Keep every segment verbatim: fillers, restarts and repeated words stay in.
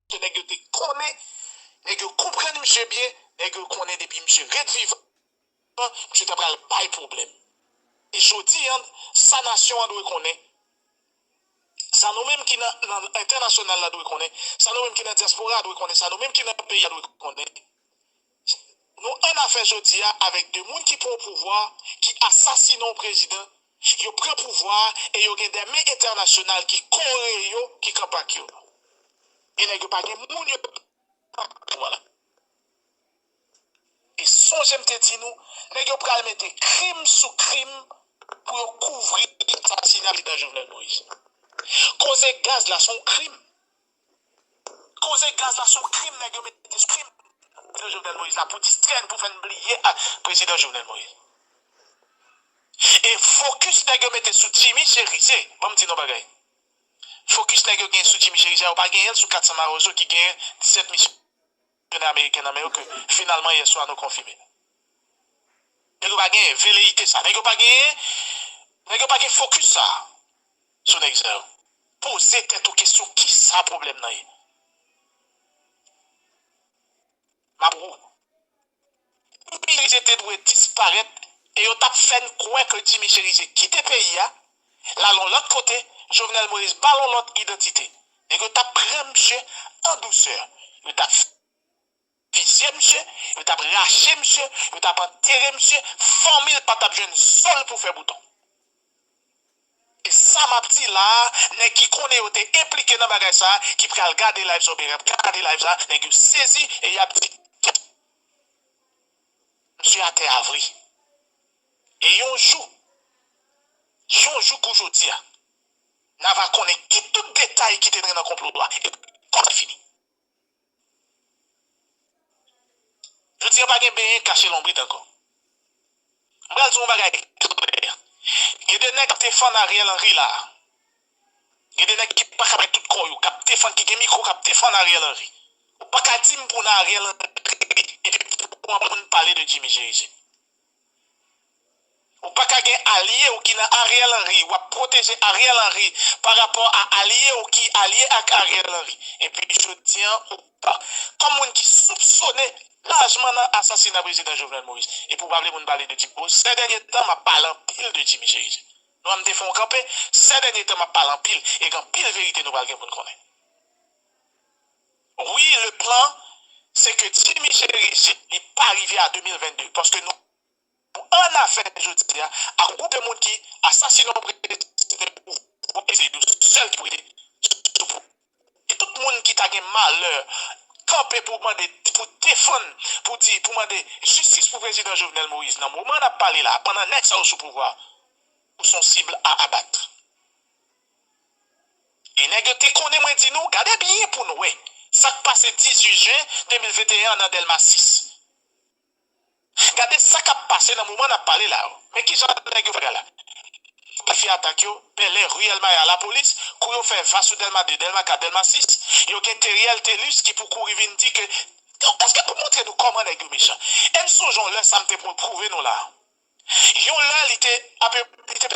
Paske nèg yo te konnen, nèg yo konprann misye byen, nèg yo konnen depi misye ret vivan, misye ta pral bay pwoblèm. E jodi a, sa nasyon an dwe konnen, sa nou menm ki nan, nan entènasyonal la dwe konnen, sa nou menm ki nan dyaspora a dwe konnen, sa nou menm ki nan peyi a dwe konnen. Nou annafè jodi a avèk de moun ki pran pouvwa, ki asasinen yon prezidan, yo pran pouvwa a e yo gen de men entènasyonal ki kore yo, ki kanpe ak yo. E nèg yo pa gen moun yo pouvwa la. E sonje m te di nou, nèg yo pral mete krim sou krim pou yo kouvri asasina prezidan Jovenel Moïse. Koze gaz la se yon krim. Koze gaz la se yon krim, nèg yo mete sou krim prezidan Jovenel Moïse la pou distrè n, pou fè n bliye a prezidan Jovenel Moïse. E fokis nèg yo mete sou Jimmy Chérizier, ban m di nou bagay. Fokis nèg yo gen sou Jimmy Chérizier, yo pa genyen l sou kat san Mawozo ki genyen disèt misyonè ameriken nan men yo ke finalman yè swa nou konfime. Nèg yo pa genyen veleyite sa. Nèg yo pa genyen, nèg yo pa gen fokis sa sou nèg sa yo. Poze tèt ou kesyon, kisa pwoblèm nan ye? M ap ou. Jimmy Chérizier te dwe disparèt e yo t ap fè n kwè ke Jimmy Chérizier kite peyi a, l al yon lòt kote, Jovenel Moïse ba l yon lòt idantite. Nèg yo t ap pran misye an dousè. Yo t ap fizye misye, yo t ap rache misye, yo t ap antere misye, fanmi l pa t ap jwenn sòl pou fè bouton. E sa m ap di la a, nèg ki konnen yo te enplike nan bagay sa a, ki pral gade live sa a, oubyen y ap gade live sa a, nèg yo sezi e y ap di, misye atè a vre. E yon jou, yon jou kou jodi a, n a va konnen ki tout detay ki te nan konplo a, e kòman l fini. Jodi a pa gen benyen kache lonbrit ankò. M pral di yon bagay klè. Gen de nèg k ap defann Ariel Henry la. Gen de nèg ki pa ka bay tout kò yo, k ap defann, ki gen mikwo, k ap defann Ariel Henry. Ou pa ka di m pou nan Ariel Henry, epi pou yon moun pale de Jimmy Chérizier. Ou pa ka gen alye w ki nan Ariel Henry, w ap pwoteje Ariel Henry pa rapò a alye w ki alye ak Ariel Henry. Epi jodi a, ou pa, kòm moun ki soupsone lajman nan asasina prezidan Jovenel Moïse. Epi w pa vle moun pale de Jimmy. Bon, sè dènye tan, m ap pale anpil de Jimmy Chérizier. Nou wè m te fè yon kanpe, sè dènye tan, m ap pale anpil, e gen anpil verite nou pral gen pou n konnen. Wi, le plan, se ke Jimmy Chérizier, li pa rive a de mil vennde, paske nou annafè jodi a ak yon gwoup de moun ki asasinen yon prezidan pou, pou eseye di w sèl ki pou rete sou pou. E tout moun ki ta gen malè kanpe pou mande, pou defann, pou di, pou mande jistis pou prezidan Jovenel Moïse nan moman n ap pale la, pandan nèg sa yo sou pouvwa, ou se yon sib a abat. E nèg yo te konnen mwen di nou, gade byen pou n wè sa k pase dizuit jen de mil venteyen an nan Dèlma sis. Gade sa k ap pase nan moman n ap pale la yo. Men kijan nèg yo fè bagay la. Yo fè atak yo, Bèlè, Riyèl Maya, lapolis, kou yo fè va sou Dèlma de, Dèlma kat, Dèlma sis, yo gen Teriel Telus ki pou kouri vin di ke, èske pou montre nou kòman nèg yo mechan. E m sonje yon lè sa m te pou pwouve nou la. Yon lè li te, apre, li te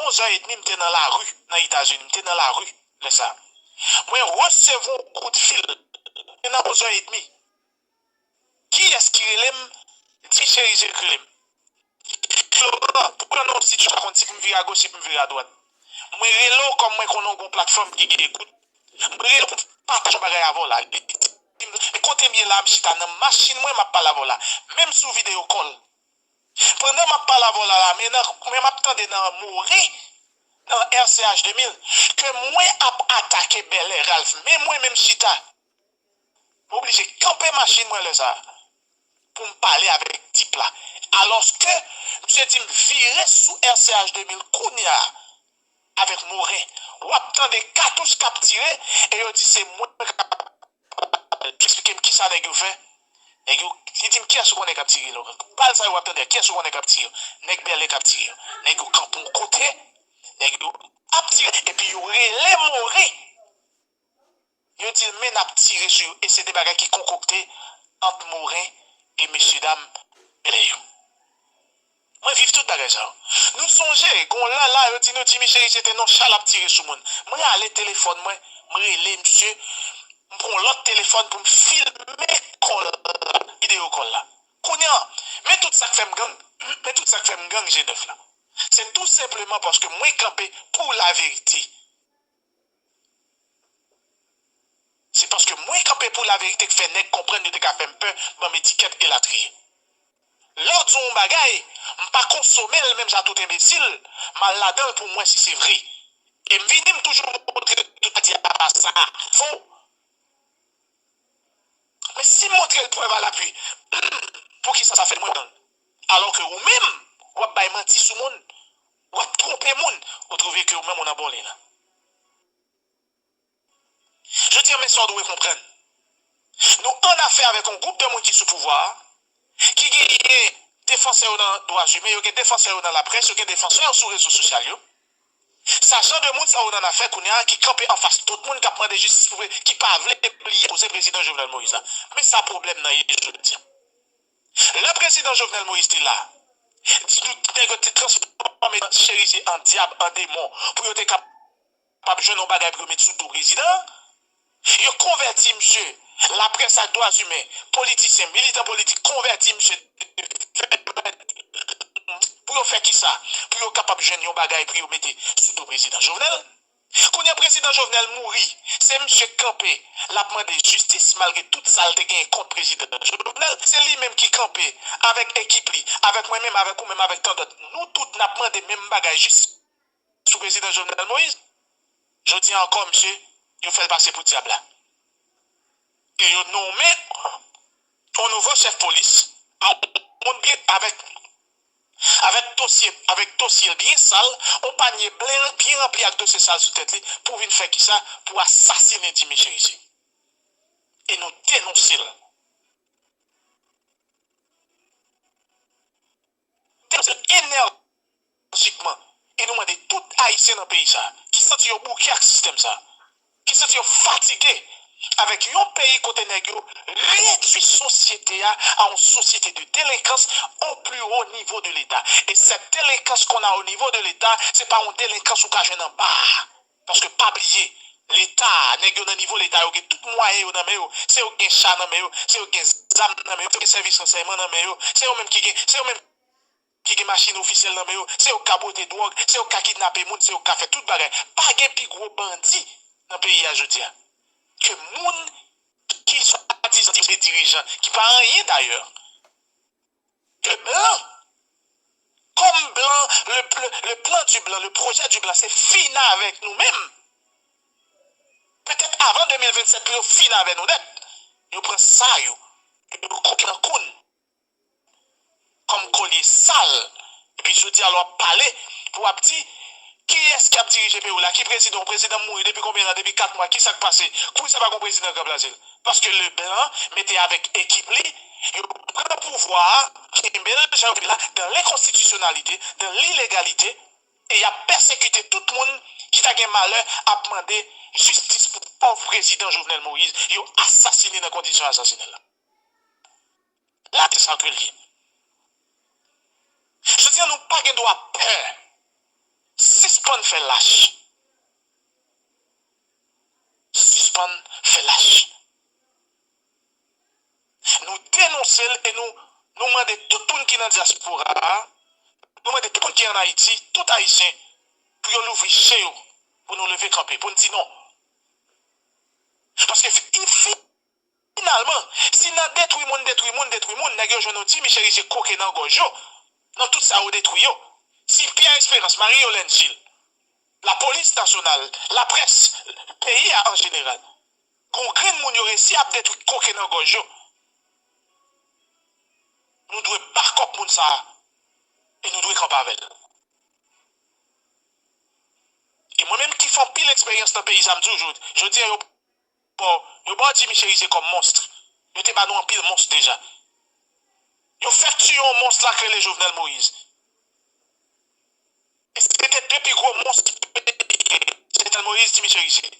onz è edmi, m te nan lari, nan Etazini, m te nan lari, lè sa. Mwen resevwa yon kout fil, te nan onz è edmi. Kiyès ki rele m? Jimmy Chérizier ki rele m. Laurent, pou pran nan yon sitiyasyon, pa konn si pou m vire agoch, si pou m vire adwat. Mwen rele w kòm mwen konnen w gen yon platfòm ki gen ekout. Mwen rele w pou m pataje yon bagay avè w la. Li di m, men kote m ye la, m chita nan machin mwen, m ap pale avè w la. Menm sou videyo kòl. Pandan m ap pale avè w la, la, men nan, men m ap tande nan Moren, nan R C H de mil, ke mwen ap atake Bèlè Ralph. Men mwen menm chita. Mwen oblije kanpe machin mwen lè sa a pou m pale avèk tip la. Alòske, misye di m vire sou R C H de mil kounye a avèk Moren. W ap tande katouch k ap tire e yo di se mwen k ap, eksplike m kisa nèg yo fè. Nèg yo, li di m kiyès ou konnen k ap tire, Laurent? Bal sa yo w ap tande a, kiyès ou konnen k ap tire? Nèg Bèlè k ap tire. Nèg yo kanpe yon kote, nèg yo ap tire, epi yo rele Moren. Yo di l, men n ap tire sou yo. E se de bagay ki konkokte ant Moren e mesyedam Bèlè yo. Mwen viv tout bagay sa yo. Nou sonje, gon lè la, yo di nou Jimmy Chérizier te nonchalan ap tire sou moun. Mwen ale telefòn mwen, m rele misye, m pran yon lòt telefòn pou m filme kòl la, videyo kòl la. Kounye a, men tout sa k fè m gang, men tout sa k fè m gang G nèf la. Se tou senpleman paske mwen kanpe pou laverite. Se paske mwen kanpe pou laverite k fè nèg konprann yo te ka fè m pè, ban m etikèt elatriye. Lè w di yon bagay, m pa konsome l menm jan tout enbesil, m al ladan l pou m wè si se vre. E m vini, m toujou montre tout a di a pa sa fo. Men si m montre l prèv a lapui, poukisa sa fè mwen pran l? Alò ke ou menm, w ap bay manti sou moun, w ap twonpe moun, ou twouve ke ou menm ou nan bon liy la. Jodi a, men sa w dwe konprann. Nou an afè avèk yon gwoup de moun ki sou pouvwa a, ki genyen defansè yo nan dwa imen, yo gen defansè yo nan laprès, yo gen defansè yo sou rezo sosyal yo. Sa jan de moun sa yo nan afè kounye a ki kanpe anfas tout moun k ap mande jistis pou ki pa vle pliye koze prezidan Jovenel Moïse la. Men sa pwoblèm nan ye jodi a. Lè prezidan Jovenel Moïse te la, di nou nèg yo te transfòme Cherizier an dyab, an demon, pou yo te kapab jwenn yon bagay pou yo met sou do prezidan an. Yo konvèti misye, laprès ak dwa imen, politisyen, militan politik, konvèti misye pou yo fè kisa? Pou yo kapab jwenn yon bagay pou yo mete sou do prezidan Jovenel. Kounye a prezidan Jovenel mouri, se misye k kanpe, l ap mande jistis malgre tout sa l te genyen kont prezidan Jovenel. Se li menm ki kanpe avèk ekip li, avèk mwen menm, avèk ou menm, avèk tandòt. Nou tout n ap mande menm bagay jistis sou prezidan Jovenel Moïse. Jodi a ankò, misye, yo fè l pase pou dyab la. E yo nonmen yon nouvo chèf polis, yon moun byen avèk, avèk dosye, avèk dosye l byen sal, yon panye byen, byen ranpli ak dosye sal sou tèt li, pou vin fè kisa? Pou asasinen Jimmy Cherizier. E nou denonse l. Denonse l enèjikman. E nou mande tout Ayisyen nan peyi sa a, ki santi yo bouke ak sistèm sa a, ki santi yo fatige avèk yon peyi kote nèg yo redui sosyete a a yon sosyete de délinquance au plus haut niveau de l'État. Et cette délinquance qu'on a au niveau de l'État, se pa yon delenkans ou ka jwenn anba a. Paske pa bliye, Leta, nèg yo nan nivo Leta, yo gen tout mwayen yo nan men yo. Se yo ki gen cha nan men yo, se yo ki gen zam nan men yo, se yo ki gen sèvis ransèyman nan men yo, se yo menm ki gen, se yo menm ki gen machin ofisyèl nan men yo, se yo k ka bwote dwòg, se yo k ka kidnape moun, se yo k ka fè tout bagay. Pa gen pi gwo bandi nan peyi a jodi a ke moun ki swadizan se dirijan, ki pa anyen dayè. De blan. Kòm blan, le, le, le plan du blan, le projet du blan, se fin avèk nou menm. Petèt avan de mil vennsèt pou yo fin avè nou nèt. Yo pran sa yo, yo koke nan kou n kòm kolye sal. Epi jodi a lè w ap pale, pou w ap di, kiyès k ap dirije peyi w la? Ki prezidan? Yon prezidan mouri depi konbyen tan? Depi kat mwa. Kisa k pase? Poukisa pa gen yon prezidan k ranplase l? Paske Leblanc mete avèk ekip li, yo pran pouvwa a, kenbe l jan yo kenbe l la, dans l'inconstitutionnalité, dans l'illégalité, e y ap pèsekite tout moun ki ta gen malè ap mande jistis pou pòv prezidan Jovenel Moïse yo asasine nan kondisyon asasinèl la. La, se sa ke l ye. Jodi a, nou pa gen dwa pè. Sispann fè lach. Sispann fè lach. Nou denonse l e nou, nou mande tout moun ki nan dyaspora a, nou mande tout moun ki ann Ayiti, tout Ayisyen, pou yo louvri je yo, pou nou leve kanpe, pou n di non. Paske fi-, finalman, si nan detwi moun, detwi moun, detwi moun, nèg yo jwenn yon Jimmy Cherizier koke nan gòj yo, nan tout sa yo detwi yo, si Pierre Espérance, Marie Yolène Gilles, lapolis nasyonal, laprès, peyi a an jeneral, gon grenn moun yo resi ap detwi koke nan gòj yo, nou dwe bakòp moun sa a e nou dwe kanpe avè l. E mwen menm ki fè anpil eksperyans nan peyi sa, m di w, jodi a yo ba w, yo ba w Jimmy Cherizier kòm mons. Yo te ba nou anpil mons deja. Yo fèk tiye yon mons la k rele Jovenel Moïse. E se te de pi gwo mons ki peyi a, Jovenel Moïse, Jimmy Cherizier.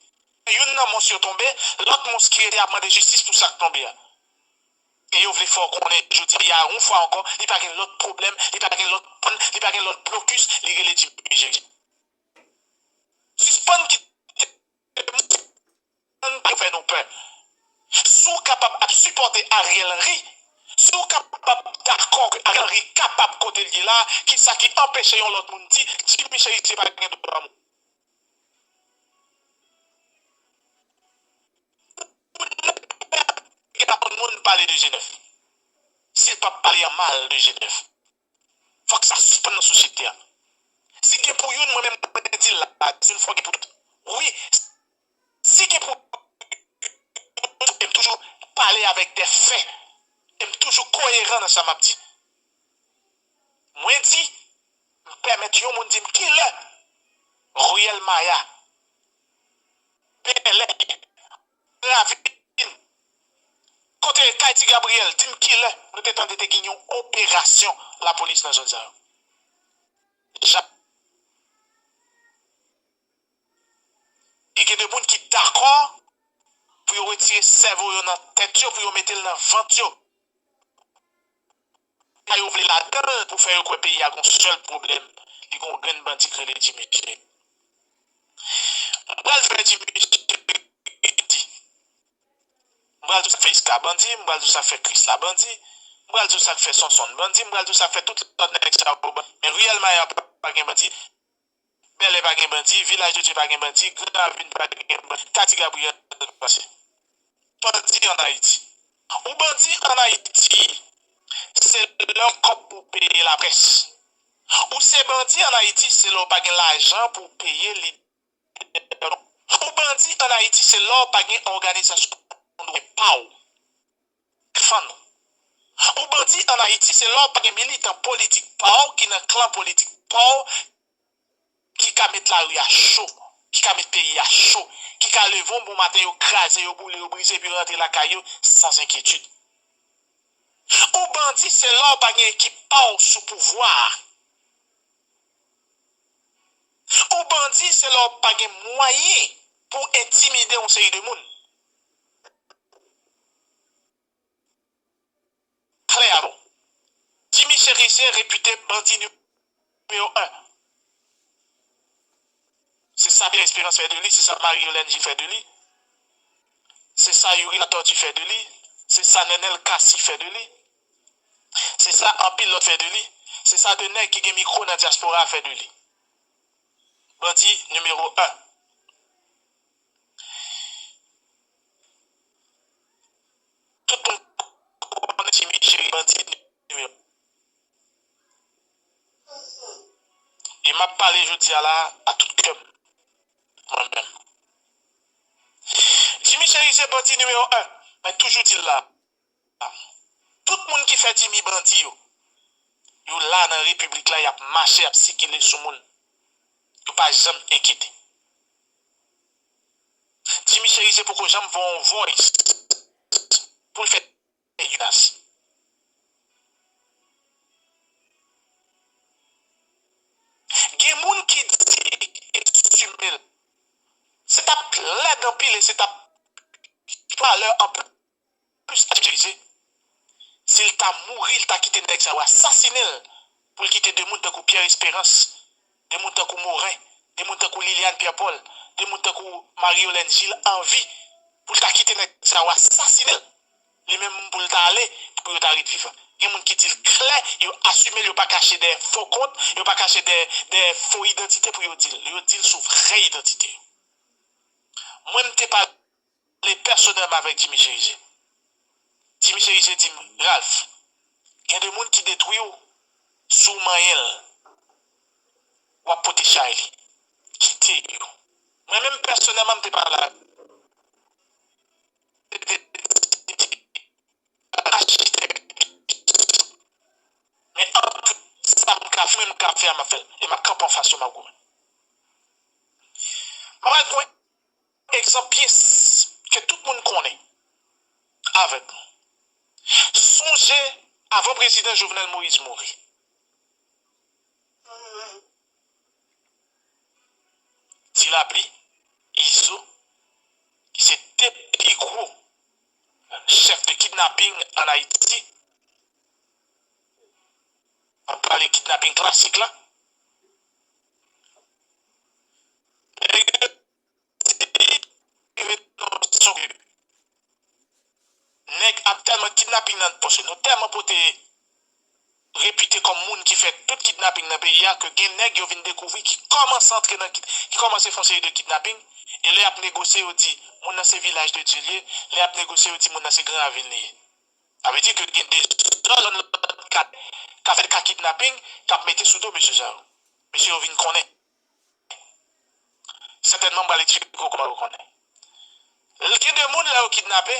Youn nan mons yo tonbe, lòt mons ki rete ap mande jistis pou sa k tonbe a. E yo vle fè w konnen jodi a, yon fwa ankò, li pa gen lòt pwoblèm, li pa gen lòt pòn, li pa gen lòt blokis, li rele Jimmy Cherizier. Sispann kite moun fè nou pè. kapab ap sipòte Ariel Henry, si w kapab dakò ke Ariel Henry kapab kote l ye la, kisa ki anpeche yon lòt moun di Jimmy Chérizier pa gen dwa mouri? Pou n gen moun pale de G nèf, si l p ap pale an mal de G nèf. Fòk sa sispann nan sosyete a. Si gen pou youn, mwen menm mwen di l la, di l fò gen pou tout. Wi, si gen pou youn, e m toujou pale avèk de fè, e m toujou koyeran nan sa m ap di. Mwen di, m pèmèt yon moun di m kilè Riyèl Maya, Bèlè, Ravin, kote kay Ti Gabriyèl, di m kilè nou te tande te gen yon operasyon lapolis nan zòn sa yo. Jan. E gen de moun ki dakò pou yo retire sèvo yo nan tèt yo, pou yo mete l nan vant yo. Sa yo vle ladan l pou fè yo kwè peyi a gon sèl pwoblèm, li gon grenn bandi k rele Jimmy J. M pral fè Jimmy J di. M pral di w sa k fè Iska bandi, m pral di w sa k fè Krisla bandi, m pral di w sa k fè Sonsonn bandi, m pral di w sa k fè tout lòt nèg sa yo bandi. Men Riyèl Maya pa gen bandi, Bèlè pa gen bandi, Vilaj de Dye pa gen bandi, Gran Ravin pa gen bandi, Kati Gabriyèl pase. Bandi ann Ayiti. Ou bandi ann Ayiti, se lè w kòb pou peye laprès. Ou se bandi ann Ayiti, se lè w pa gen lajan pou peye lidè. Ou bandi ann Ayiti, se lè w pa gen òganizasyon pa w k fann ou. Ou bandi ann Ayiti, se lè w pa gen militan politik pa w ki nan klan politik pa w ki ka met lari a cho, ki ka met peyi a cho, ki ka leve yon bon maten, yo kraze, yo boule, yo brize, epi yo rantre lakay yo san enkyetid. Ou bandi, se lè w pa gen ekip pa w sou pouvwa a. Ou bandi, se lè w pa gen mwayen pou entimide yon seri de moun. Klè a bon. Jimmy Chérizier repite bandi nimewo en. Se sa Pierre Espérance fè de li, se sa Marie Yolène Gilles fè de li. Se sa Youri Latortue fè de li. Se sa Nenel Cassy fè de li. Se sa anpil lòt fè de li. Se sa de nèg ki gen mikwo nan dyaspora a fè de li. Bandi nimewo en. Tout moun konnen Jimmy Chérizier bandi nimewo en. E m ap pale jodi a la a tout kè m, mwen menm. Jimmy Chérizier bandi nimewo en, mwen toujou di l la. Tout moun ki fè Jimmy bandi yo, yo la nan repiblik la, y ap mache, y ap sikile sou moun. Yo pa janm enkyete. Jimmy Chérizier poko janm voye yon voice pou l fè Yunas. Gen moun ki di estime l. Se t ap lèd anpil e se t ap valè anpil plis a Jimmy Chérizier. Si l ta mouri, l ta kite nèg sa yo asasinen l pou l kite de moun tankou Pierre Espérance, de moun tankou Morin, de moun tankou Liliane Pierre Paul, de moun tankou Marie Yolène Gilles an vi, pou l ta kite nèg sa yo asasinen l. Li menm pou l ta ale, pou yo ta ret vivan. Gen moun ki di l klè, yo asime l, yo pa kache dèyè fo kont, yo pa kache dèyè, dèyè fo idantite pou yo di l. Yo di l sou vrè idantite yo. Mwen, m te pale pèsonèlman avèk Jimmy Chérizier. Jimmy Chérizier di m, Ralph, gen de moun ki detwi w, si w manyen l, w ap pote chay li. Kite yo. Mwen menm pèsonèlman, m te pale avè l. Achitèk. Men an tout sa m ka fè, m ka fè a, m ap fè l. E m ap kanpe anfas yo, m ap goumen. M ap ba nou egzanp byen s-, ke tout moun konnen avèk nou. Sonje, avan prezidan Jovenel Moïse mouri, Ti Lapli, Izo, ki se de pi gwo chèf de kidnaping ann Ayiti. M ap pale kidnaping klasik la. Nèg yo di, rive nan yon sitiyasyon ke nèg ap tèlman kidnaping nan, paske nou tèlman pote repite kòm moun ki fè tout kidnaping nan peyi a, ke gen nèg yo vin dekouvri ki kòmanse antre nan kid-, ki kòmanse fè yon seri de kidnaping, e lè y ap negosye, yo di, moun nan se Vilaj de Dye li ye, lè y ap negosye, yo di, moun nan se Gran Ravin li ye. Sa vle di ke gen de zòn lòt ka, ka fè ka kidnaping, k ap mete sou do mesye sa yo. Mesye yo vin konnen. Sètènman, m pral eksplike w kòman yo konnen. Gen de moun, lè yo kidnape,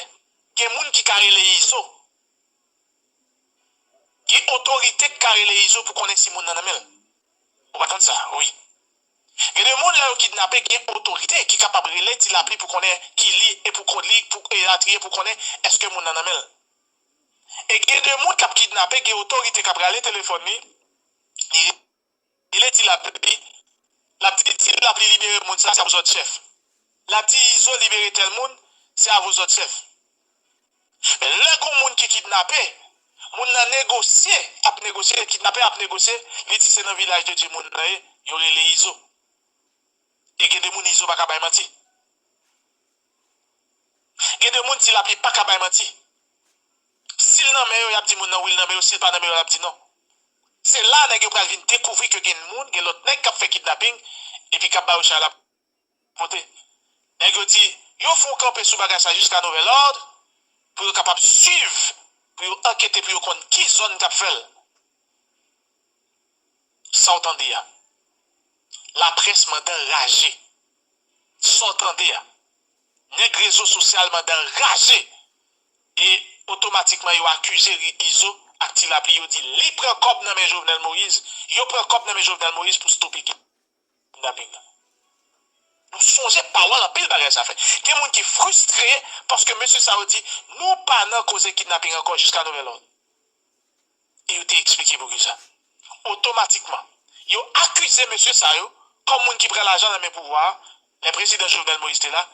gen moun ki ka rele Izo. Gen otorite k ka rele Izo pou konnen si moun nan nan men l. Ou pa tann sa, wi. Gen de moun, lè yo kidnape, gen otorite ki kapab rele Ti Lapli pou konnen ki li e pou kont li, pou elatriye, pou konnen èske moun nan nan men l. E gen de moun k ap kidnape, gen otorite k ap rale telefòn li, li rele Ti Lapli, l ap di Ti Lapli libere moun sa, se avozòt chèf. L ap di Izo libere tèl moun, se avozòt chèf. Men lè gon moun ki kidnape, moun nan negosye, ap negosye, kidnapè ap negosye, li di se nan Vilaj de Dye moun nan ye, yo rele Izo. E gen de moun Izo pa ka bay manti. Gen de moun Ti Lapli pa ka bay manti. Si l nan men yo, y ap di moun nan wi, l nan men yo, si l pa nan men yo, l ap di non. Se la nèg yo pral vin dekouvri ke gen moun, gen lòt nèg k ap fè kidnaping, epi k ap ba yo chay la pote. Nèg yo di, yo fè yon kanpe sou bagay sa jiska nouvèl òd, pou yo kapab swiv, pou yo ankete, pou yo konn ki zòn k ap fè l. Sa w tande a. Laprès mande anraje. Sa w tande a. Nèg rezo sosyal mande anraje. E otomatikman, yo akize Ri-, Izo ak Ti Lapli. Yo di li pran kòb nan men Jovenel Moïse. Yo pran kòb nan men Jovenel Moïse pou stope kidnaping nan. Nou sonje pawòl anpil bagay sa fè. Gen moun ki fristre paske mesye sa yo di, nou pa nan koze kidnaping ankò jiska nouvèl òd. E yo te eksplike poukisa. Otomatikman, yo akize mesye sa yo kòm moun ki pran lajan nan men pouvwa a, lè prezidan Jovenel Moïse te la,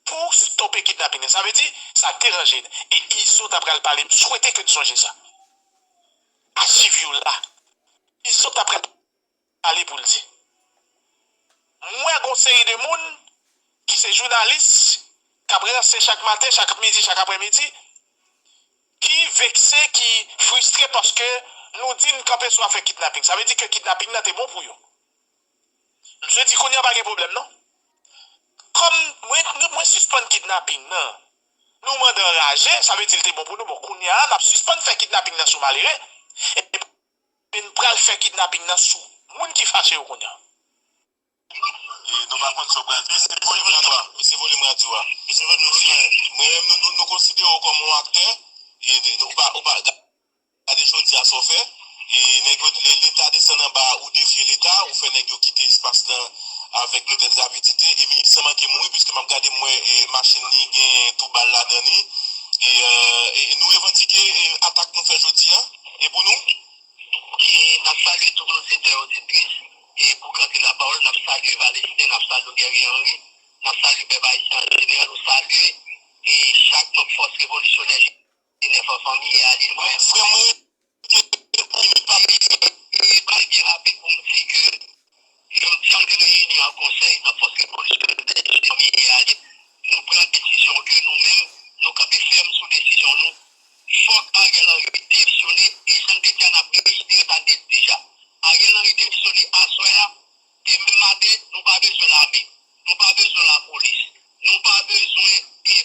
pou stope kidnaping nan. Sa vle di, sa deranje n. E Izo ta pral pale, m swete ke n sonje sa. Achiv yo la. Izo ta pral pale pou l di. M wè gon seri de moun ki se jounalis, k ap ranse chak maten, chak midi, chak aprèmidi, ki vekse, ki fristre paske nou di n kanpe sou afè kidnaping. Sa vle di ke kidnaping nan te bon pou yo. Misye di kounye a pa gen pwoblèm non. Kòm mwen, mwen sispann kidnaping nan, nou mande anraje, sa vle di l te bon pou nou. Bon, kounye a, n ap sispann fè kidnaping nan sou malere. E N pral fè kidnaping nan sou moun ki fache yo kounye a. E nou pa konn sa w pral di. Mesye volim radyo a. Mesye volim radyo a. Mesye volim nou di, mwen menm, nou, nou, nou konsidere w kòm yon aktè. E de- ou pa, ou pa, gade jodi a sa w fè. E nèg yo, le- Leta desann anba, ou devye Leta, ou fè nèg yo kite espas lan avèk petèt ravidite. E minis lan manke mouri, piske m ap gade, m wè, e machin li gen tou bal ladan li. E, e, e nou revandike, e, atak nou fè jodi a. E pou nou? E n ap salye tout oditè, oditris, e pou gade lapawòl, n ap salye Valestin, n ap salye Guerrier Henry, n ap salye pèp ayisyen an jeneral, nou salye, e chak manm fòs revolisyonè Jenèf an fanmi e alye. Mwen vrèman rete pou minit pa minit. E, e, e byen rapid pou m di ke jodi a, m te reyini an konsèy nan fòs revolisyonè Jenèf an fanmi e alye. Nou pran desizyon ke nou menm, nou kanpe fèm sou desizyon nou. Fòk Ariel Henry demisyone, e jan n te di a, n ap reyitire sa n te di deja. Ariel Henry demisyone aswè a, demen maten, nou pa bezwen lame, nou pa bezwen lapolis, nou pa bezwen, e,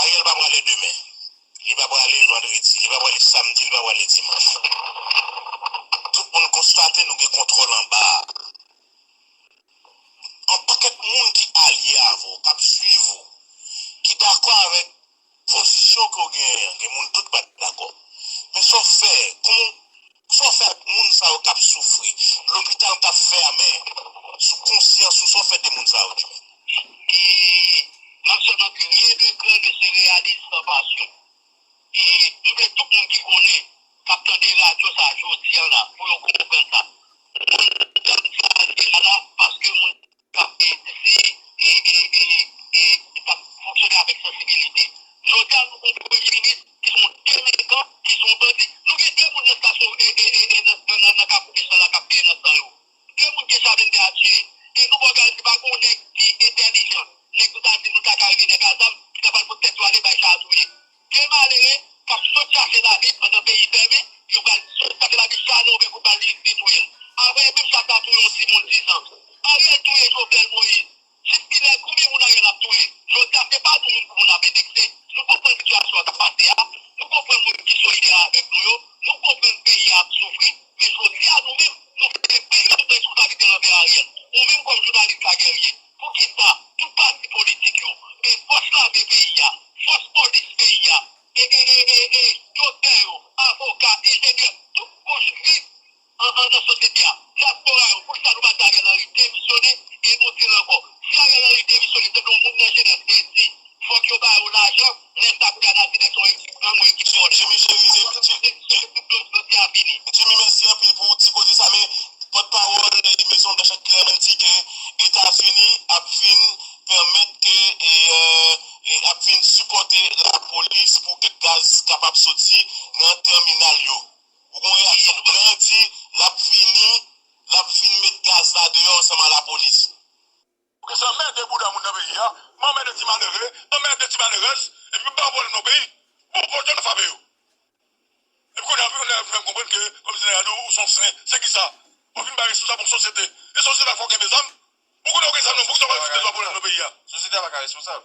Ariel pa prale demen. Li pa prale vandredi. Li pa prale samdi. Li pa prale dimanch. Tout moun konstate nou gen kontwòl anba a. Yon pakèt moun ki alye avè w, k ap swiv ou, ki dakò avèk pozisyon ke w genyen an, gen moun tout pa t dakò. Men sa w fè, kòman, sa w fè ak moun sa yo k ap soufri, lopital k ap fèmen, sou konsyans ou, sa w fè de moun sa yo, Jimmy? E m ap sèlman kriye de kè ke se reyalis san pasyon. E m vle tout moun ki konnen, k ap tande radyo sa jodi a la, pou yo konprann sa. Mwen, m di sa deja la, paske moun k ap, e, di, e, e, e, e, k ap fonksyone avèk sansibilite. Jodi a, nou gon premye minis ki se yon delenkan, ki se yon bandi. Nou gen de moun nan estasyon, e, e, e, e, nan, nan, nan, nan Kafou Pechè la k ap peye nan san yo. De moun ke Chaplin te atiye. E nou ba w garanti, pa gen yon nèg ki entèlijan, nèg nou ta di nou ta ka rele nèg a zam, ki ta pral fout tèt yo ale bay cha a touye. Gen malere k ap sot chache lavi pandan peyi fèmen, yo pral sot chache lavi cha nan oubyen pou pral li, li touye l. Apre, menm cha sa touye yon timoun dis an. Ariel touye Jovenel Moïse. Jis kilè, konbyen moun Ariel ap touye? Jodi a, se pa tou moun pou moun ap endekse. Nou konprann sitiyasyon an k ap pase a. Nou konprann moun ki solidè avèk nou yo. Nou konprann peyi a ap soufri. Men jodi a, nou menm, nou fè peyi a tout responsabilite l anvè Ariel. Ou menm kòm jounalis Laguerre, poukisa tout pati politik yo, e fòs lame peyi a, fòs polis peyi a, e, e, e, e, e, doktè yo, avoka, enjenyè, tout kouch viv an, an, nan sosyete a, dyaspora yo, poukisa nou pa di Ariel Henry demisyone e nou di l ankò? Si Ariel Henry demisyone, se yon moun nan jenès te di, fòk yo ba yo lajan, lè sa kounye a n a di nèg sa yon ekip gang, yon ekip vòlè. Jimmy Chérizier, Jimmy, Jimmy, mèsi anpil pou ti koze sa, men pòtpawòl, e, Maison Blanche Claire di ke Etazini ap vin pèmèt ke, e, e, e, ap vin sipòte lapolis pou ke gaz kapab soti nan tèminal yo. Ou gen yon reyaksyon blan di l ap vini, l ap vin met gaz la deyò ansanm a lapolis. Ou gen se anmède bouda moun nan peyi a, m anmède ti malere, anmède ti malerèz, epi m pa pwoblèm nan peyi. Bon, bon, jan nou frape yo. Epi kounye a, kounye a fè m konprann ke kòmsi nèg la di w, ou se yon sen. Se kisa? W ap vin bay responsab yon sosyete. E sosyete a fè w kenbe zam? Ou konnen w gen zam nan, poukisa w pa rezoud de twa pwoblèm nan peyi a? Sosyete a pa ka responsab.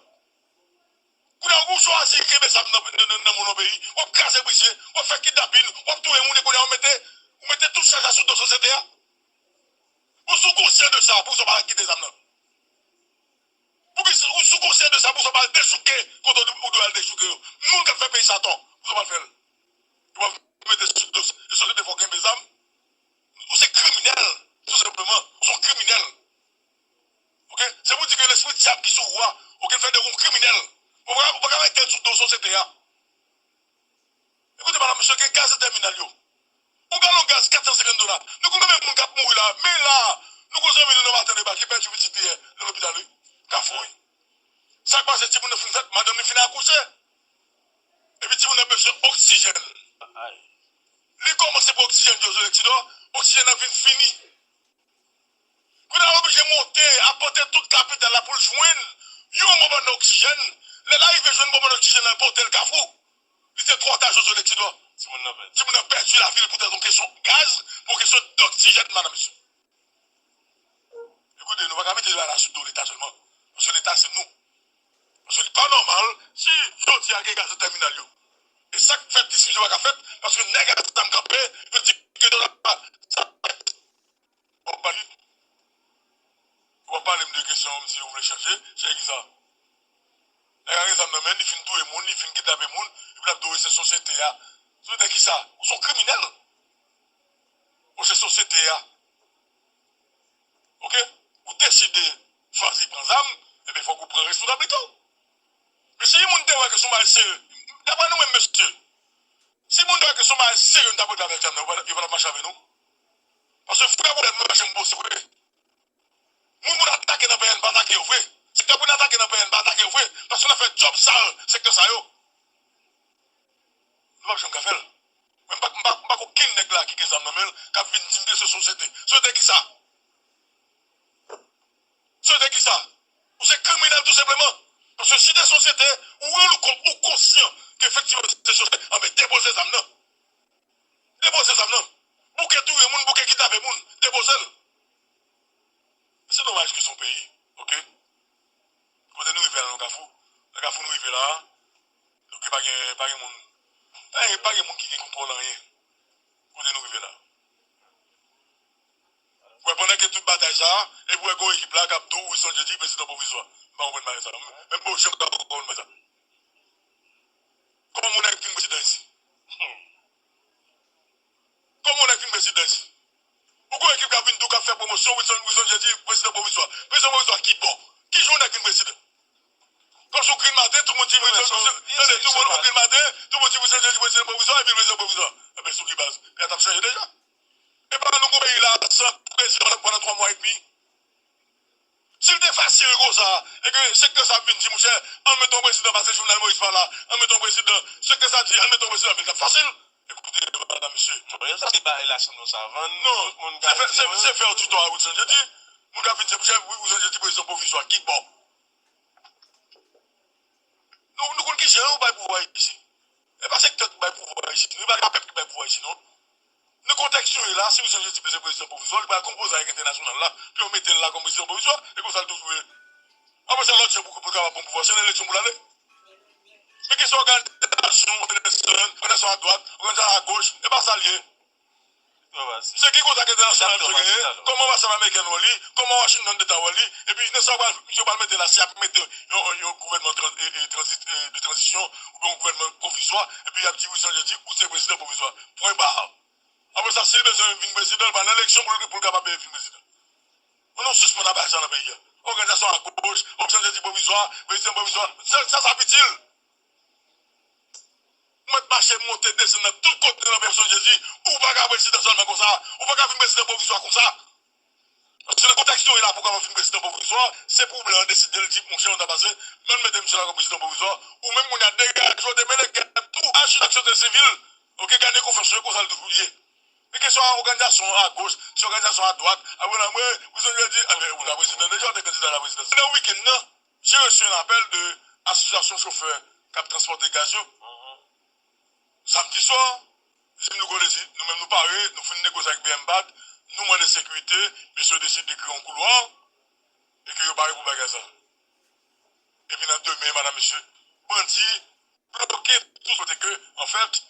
Kounye a, ou chwazi kenbe zam nan, nan, nan, nan men w nan peyi, w ap kraze brise, w ap fè kidnapin, w ap touye moun, e kounye a, ou mete, ou mete tout chaj la sou do sosyete a. Ou si w konsyan de sa, poukisa w pa kite zam nan? Poukisa ou si w konsyan de sa, poukisa w pa al dechouke kote ou dwe al dechouke yo? Moun k ap fè peyi sa tò, poukisa w pa al fè l? Ou pa mete sou do, e sosyete fò kenbe zam. Ou se kriminèl, tou senpleman. Ou se yon kriminèl. Oke? Se pou di ke lespri dyab ki sou ou a, oke, fè de ou yon kriminèl. Ou pa, ou pa ka mete l sou do sosyete a. Ekoute, madanm, mesye, gen gaz nan tèminal yo. Yon galon gaz, kat san senkant dola. Nou konn konbyen moun k ap mouri la? Men la, nou gon zanmi nou nan maten deba ki pèdi pitit li yè nan lopital, wi. Kafou, wi. Sa k pase, timoun nan fin fèt, madanm li fin akouche. Epi timoun nan bezwen oksijèn. Li kòmanse pran oksijèn Josué Lexidor, oksijèn nan vin fini. Kounye a, l oblije monte, ap pote tout kapital la pou l jwenn yon bon bann oksijèn. Lè l arive jwenn bon bann oksijèn nan, pote l Kafou. Li te twò ta, Josué Lexidor. Timoun nan pèdi. Timoun nan pèdi lavi l poutèt yon kesyon gaz, pou yon kesyon doksijèn, madanm, mesye. Ekoute, nou pa ka mete bagay la sou do Leta sèlman. Paske Leta se nou. Paske li pa nòmal si jodi a gen gaz nan tèminal yo. E sa k fè diskisyon pa ka fèt, paske nèg ak zam kanpe, yo di ke dola sa. W ap pale, w ap pale m de kesyon, m di ou vle chanje, chanje ki sa? Nèg la gen zam nan men, li fin touye moun, li fin kidnape moun, epi l ap di w se sosyete a. Sosyete kisa? Ou se yon kriminèl. Ou se sosyete a. Oke? Ou deside chwazi pran zam, ebyen fòk ou pran responsablite w. Men si moun te wè ke se yon bagay serye, daprè nou menm mesye, si moun te wè ke se yon bagay serye nou t ap regle avèk zam nan, yo pa t ap mache avè nou. Paske vrè pwoblèm nou pa janm poze vre. Moun pou n atake nan P N pa atake yo vre. Sektè pou n atake nan P N pa atake yo vre. Paske n ap fè djòb sal sektè sa yo. Nou p ap janm ka fè l. Mwen m pa, m pa, m pa konn okenn nèg la ki gen zam nan men l k ap vin di m ke se sosyete. Sosyete kisa? Sosyete kisa? Ou se kriminèl tou senpleman. Paske si te sosyete, ou rann ou kont, ou konsyan ke efektivman se sosyete, anben depoze zam nan. Depoze zam nan. Bouke touye moun, bouke kidnape moun. Depoze l. Se domaj ke se yon peyi, oke? Kote nou rive la nan Kafou, nan Kafou nou rive la, oke, pa gen, pa gen moun, pa gen, pa gen moun ki gen kontwòl anyen. Kote nou rive la. Ou wè, pandan ke tout batay sa a, epi ou wè gen yon ekip la k ap di w Wilson Jeudi prezidan pwovizwa. M pa konprann bagay sa a. Menm pa w janm ka konprann bagay sa a. Kòman yon nèg vin prezidan isit? Kòman yon nèg vin prezidan isit? Ou gon ekip k ap vin tou k ap fè pwomosyon, Wilson, Wilson Jeudi, prezidan pwovizwa. Prezidan pwovizwa ki bò? Ki jan yon nèg vin prezidan? Kòmsi yon grenn maten, tout moun di Wilson, tande, tout moun yon grenn maten, tout moun di Wilson Jeudi, prezidan pwovizwa, epi prezidan pwovizwa. Enben, sou ki baz? Peyi a t ap chanje deja. E pa nou gon peyi la san prezidan pandan twa mwa edmi. Si l te fasil konsa, e ke sektè sa ap vin di, monchè, ann mete yon prezidan, pase Jovenel Moïse pa la, ann mete yon prezidan, sektè sa di, ann mete yon prezidan, men l t ap fasil. Ekoute, madanm, mesye. Sa se bagay la, chanm nan sa vann. Non, tout moun se ka fè, se, se fè yon titò a Wilson Jeudi. Moun ka vin di, monchè, Wilson Jeudi, prezidan pwovizwa, ki bò? Nou, nou konn ki jan yo bay pouvwa isit. E pa sektè ki bay pouvwa isit, non. E pa pèp ki bay pouvwa isit, non. Nan kontèks yo ye la, si Wilson Jeudi se prezidan pwovizwa, li pral konpoze avèk entènasyonal la, pou yo mete l la kòm prezidan pwovizwa, e konsa l toujou ye. Apre sa, lòt jan pou, pou l kapab pran pouvwa, se nan eleksyon pou l ale. Men kesyon òganizasyon, òganizasyon a dwat, òganizasyon a goch, e pa sa l ye. Se ki kontak entènasyonal misye genyen, kòman anbasad amerikèn wè li, kòman Washington D C wè li, epi nan sa pral, misye pral mete la, si y ap mete yon, yon gouvènman tran-, e, e, tranzi-, e, de tranzisyon, oubyen yon gouvènman pwovizwa, epi y ap di Wilson Jeudi, ou se prezidan pwovizwa. Pwen ba. Apre sa, si l bezwen vin prezidan, l pral nan eleksyon pou l, pou l kapab vin prezidan. Ann nou sispann ap bay sa nan peyi a. Òganizasyon a goch, Wilson Jeudi pwovizwa, prezidan pwovizwa, sa, sa, sa itil. Ou mèt mache, monte, desann nan tout kote nan peyi Wilson Jeudi, ou pa ka prezidan sèlman konsa, ou pa ka vin prezidan pwovizwa konsa. Paske nan kontèks nou ye la pou w kapab vin prezidan pwovizwa, se pou blan an deside l di, monchè, nou ta pase, men mete misye la kòm prezidan pwovizwa, ou menm kounye a degaje w, demenm gad tou, aji nan sosyete sivil, oke, gade konfyans yo, konsa l toujou ye. Men kesyon a òganizasyon a goch, se òganizasyon a dwat, apre la, mwen, Wilson Jeudi, anben, ou ta prezidan deja, ou te kandida a la prezidans. Nan wikenn nan, j'ai reçu un appel de asosyasyon chofè k ap transpòte gaz yo. Samdi swa, Jim nou konn si nou menm nou pare, nou fin negosye ak B M bad, nou mande sekirite, mesye yo deside de kreye yon koulwa, e ke yo pare pou bagay sa. Epi nan demen, madanm, mesye, bandi bloke tout kote ke, anfèt,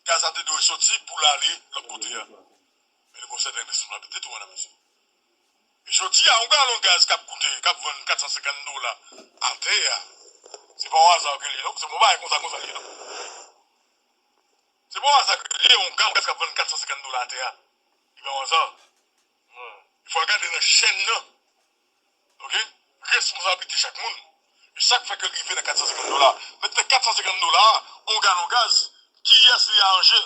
gaz la te dwe soti pou l ale lòt kote a. Men nou gon sèten responsablite tou, madanm, mesye. E jodi a, yon galon gaz k ap koute, k ap vann kat san senkant dola atè a, se pa yon aza ke l ye, non. Se pa yon bagay konsa, konsa l ye, non. Se pa yon aza ke l ye, yon galon gaz k ap vann kat san senkant dola atè a. Li pa yon aza. Fò w gade nan chèn nan. Oke? Responsablite chak moun. E sa k fè ke l rive nan kat san senkant dola. Mentnan kat san senkant dola, yon galon gaz, kiyès li aranje?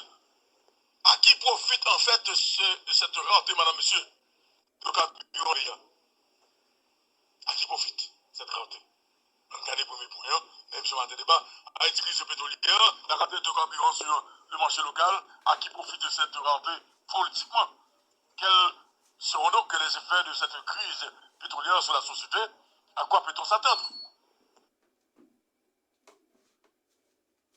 À qui profite en fait ce, cette rareté, madame, monsieur, de carburant? À qui profite cette rareté? Ann gade premye pwen an, nan emisyon Maten Deba. Haïti, crise pétrolière, la rareté de carburant sur le marché local, à qui profite cette rareté politiquement? Quels seront donc les effets de cette crise pétrolière sur la société? À quoi peut-on s'attendre?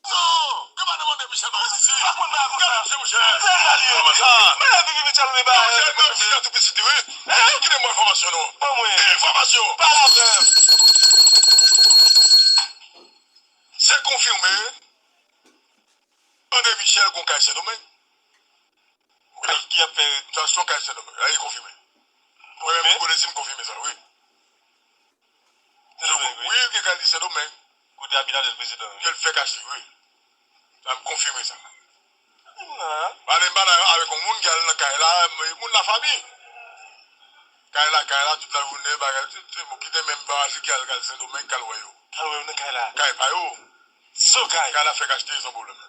Non! Yo pa demande Michel Marie Cécile. Pa konn bagay konsa. Gade, monchè, monchè. Tèl bagay li ye. Kòman sa? Men la, Vivi Michel, men bagay. Monchè, mwen, Michel tou pitit, wi. Hein? Kite mwen enfòmasyon, non. Ban mwen. Enfòmasyon. Pale avè m. Se konfime. André Michel gon kay Sendomeng. Ou konnen ki ap fè tranzaksyon kay Sendomeng. A, e konfime. Mwen menm, m konnen si m konfime sa, wi. Sendomeng, wi. Wi, gen kay li Sendomeng. Kote a Abinader prezidan. Ke l fèk achte, wi. Sa m konfime sa. Pale m pale avèk yon moun ki al nan kay la, moun la fanmi. Kay la, kay la, tout la jounen, bagay, tout, tout, bon, kite menm pa se ki al, al Sendomeng, k al wè yo. Al wè yo nan kay la. Kay pa yo. So kay. Kay la fèk achte, se yon pwoblèm.